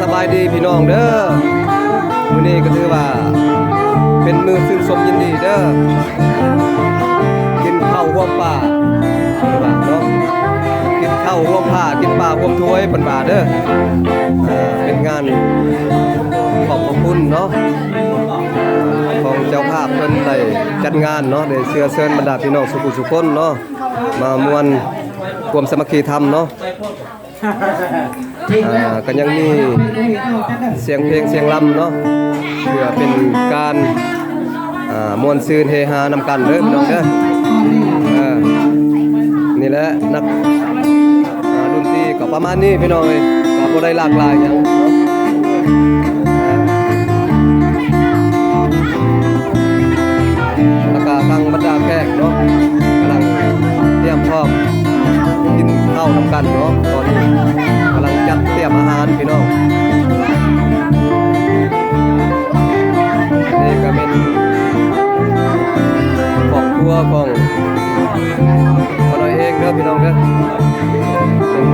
ສະບາຍດີພີ່ນ້ອງເດີ ມື້ນີ້ກໍຖືວ່າເປັນມື້ຊື່ນຊົມຍິນດີເດີ ກິນເຂົ້າຮ່ວມປ້າເນາະ ກິນເຂົ້າຮ່ວມພ້າ ກິນປາຮ່ວມຖ້ວຍເພິ່ນວ່າເດີ ເປັນງານຂອບພະຄຸນເນາະ ຂອງເຈົ້າພາບເພິ່ນໄດ້ຈັດງານເນາະ ໄດ້ເຊື້ອເຊີນບັນດາພີ່ນ້ອງສູ່ຜູ້ສູ່ຄົນເນາະ ມາມ່ວນຄວາມສາມັກຄີທຳເນາະ. ອ່າ ກໍຍັງມີສຽງເພງສຽງລຳເນາະ ເພື່ອເປັນການ ອ່າ ມ່ວນຊື່ນເຮຮານຳກັນເດີພີ່ນ້ອງເດີ ເອີ ນີ້ແຫຼະ ນັກ ອ່າ ດົນຕີກໍປະມານນີ້ພີ່ນ້ອງເອີຍ ກໍບໍ່ໄດ້ຫຼາກຫຼາຍຫຍັງເນາະ. ແລ້ວກະທາງບັນດາແຂກເນາະ ກຳລັງຕຽມພ້ອມກິນເຂົ້ານຳກັນເນາະ ຕອນນີ້ກຳລັງຈັດຕຽມອາຫານພີ່ນ້ອງ ນີ້ກະແມ່ນຄອບຄົວຂອງ ພໍ່ນ້ອຍເອງເດີພີ່ນ້ອງເດີ ເປັນ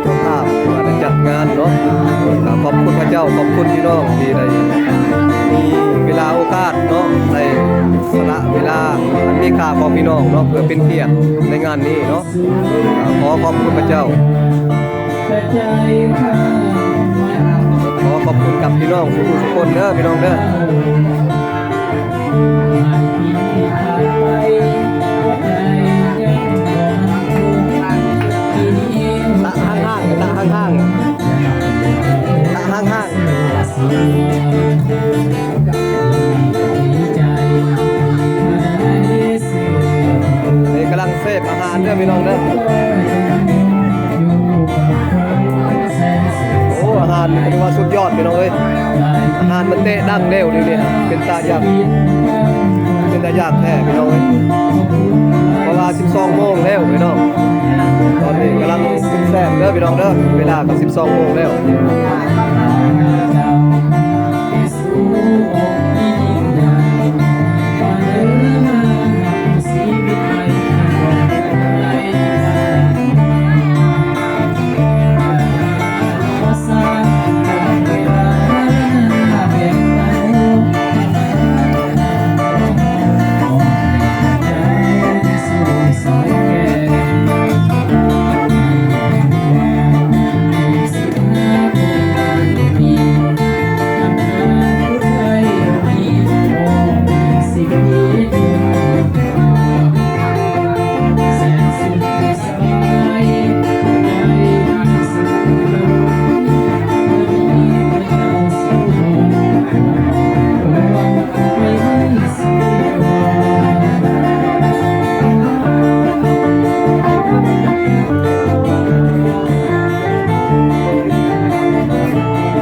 ເຈົ້າພາບມາໄດ້ຈັດງານເນາະ ກໍຂອບຄຸນພະເຈົ້າ ຂອບຄຸນພີ່ນ້ອງທີ່ໄດ້ມີເວລາໂອກາດເນາະ ໄດ້ສະຫຼະເວລາອັນມີຄ່າຂອງພີ່ນ້ອງເນາະ ເພື່ອເປັນກຽດໃນງານນີ້ເນາະ ກໍຂໍຂອບຄຸນພະເຈົ້າ ຂໍຂອບຄຸນກັບພີ່ນ້ອງທຸກໆຄົນເດີພີ່ນ້ອງເດີ. ຕະຫ່າງໆ ຕະຫ່າງໆ ຕະຫ່າງໆ ນີ້ກຳລັງເສບອາຫານເດີພີ່ນ້ອງເດີ. ໂອ້ ອາຫານນີ້ຖືວ່າສຸດຍອດພີ່ນ້ອງເອີຍ ອາຫານມັນເຕະດັງແລ້ວດຽວນີ້ ເປັນຕາຢາກ ເປັນຕາຢາກແທ້ພີ່ນ້ອງເອີຍ ເພາະວ່າສິບສອງໂມງແລ້ວພີ່ນ້ອງ ຕອນນີ້ກຳລັງແຊບເດີພີ່ນ້ອງເດີ ເວລາກໍສິບສອງໂມງແລ້ວ.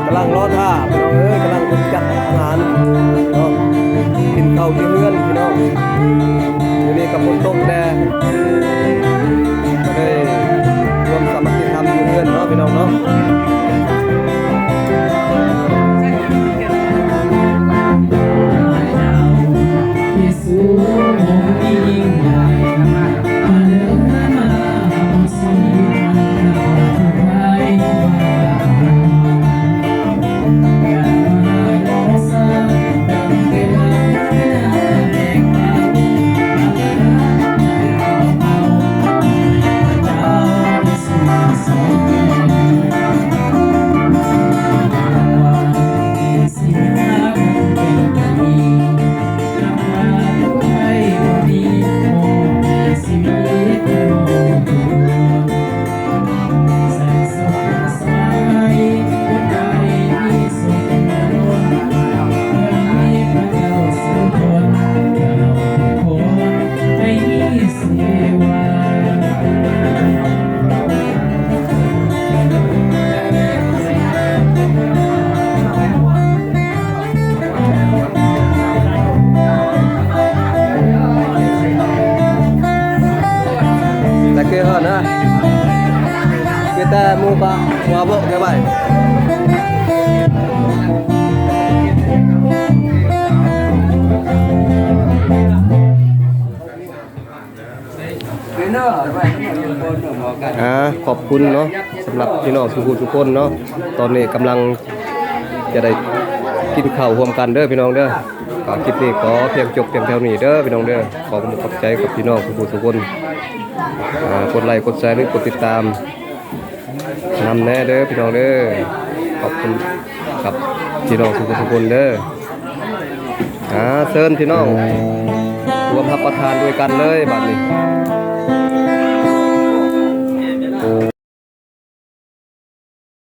ກຳລັງລໍຖ້າພີ່ນ້ອງເອີຍ ກຳລັງຈັດອາຫານເນາະ ກິນເຂົ້າຢູ່ເຮືອນພີ່ນ້ອງ ມື້ນີ້ກໍຝົນຕົກແດ່ ກໍໄດ້ລວມສາມັກຄີທຳຢູ່ເຮືອນເນາະພີ່ນ້ອງເນາະ. ແຕ່ຄືເຮົານະ ຄືແຕ່ໝູ່ປະຫົວໂບກແຕ່ໄວ້. ອ່າ ຂອບຄຸນເນາະ ສຳລັບພີ່ນ້ອງສູ່ຜູ້ສູ່ຄົນເນາະ ຕອນນີ້ກຳລັງ ຈະໄດ້ກິນເຂົ້າຮ່ວມກັນເດີພີ່ນ້ອງເດີ. ກໍຄລິບນີ້ຂໍພຽງຈົບພຽງເທົ່ານີ້ເດີພີ່ນ້ອງເດີ. ຂໍຂອບໃຈກັບພີ່ນ້ອງທຸກຜູ້ທຸກຄົນ ອ່າ ກົດໄລກົດແຊຫຼືກົດຕິດຕາມນຳແດ່ເດີພີ່ນ້ອງເດີ. ຂອບຄຸນກັບພີ່ນ້ອງທຸກຜູ້ທຸກຄົນເດີ. ອ່າ ເຊີນພີ່ນ້ອງຮ່ວມຮັບປະທານດ້ວຍກັນເລີຍບາດນີ້.